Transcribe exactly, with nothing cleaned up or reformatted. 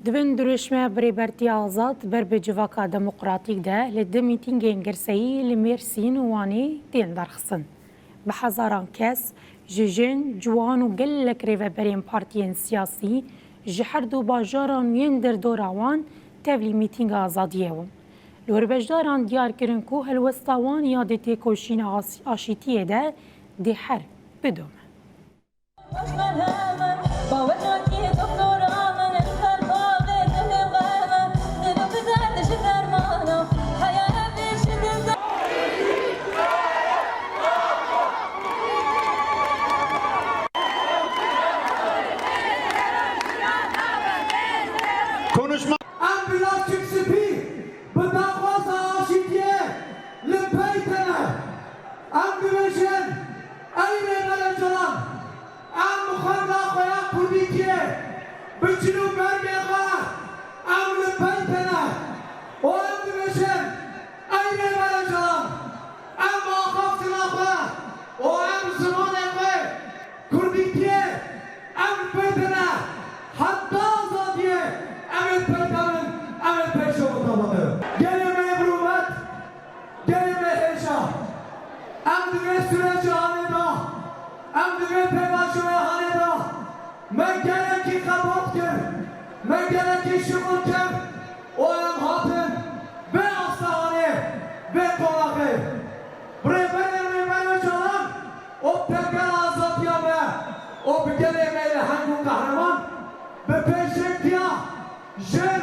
Di bin dirêjme bi Rêbertiya Azad ber bi civaka demokratîk de li di mîtîngên girseyî li Mêrsîn û Wanê tên derxistin. Bi hezaran kes ji jin, ciwan û gelek rêveberên partiyên siyasî ji her du bajaran yên derdora wan tevlî mîtînga azadiyê bûn. Li wir beşdaran diyar kirin ku helwesta wan ya di têkoşîna as-, aşîtiyê de dê her bidome. Konuşma. Em bi lastik spî, bi daxwaza aşîtiyê li pey te ne. Em dibêjin, ey Rêber Ocalan, em bi xwenda xwe ya kurdîtiyê, bi çil û bergê xwe, em li pey te ne. Û em dibêjin, ey Rêber Ocalan, em axaftina xwe û em zimanê xwe kurdîtiyê, em li pey te ne. Heta azadiyê em ê pey te bin, em ê pey şewitaba te bin. Gelê me yê birûmet, gelê me hêja. Em di vê sûrecê hanê de, em di vê pêvajoyê hanê de, me gelekî xebat kir, me gelekî şixul kir û em hatin vê asta hanê, vê qonaxê. Bi rêberê Rêber Ocalan û bi tevgera azadiya me û bi gelê me leheng û qehreman, bi pêşengtiya jin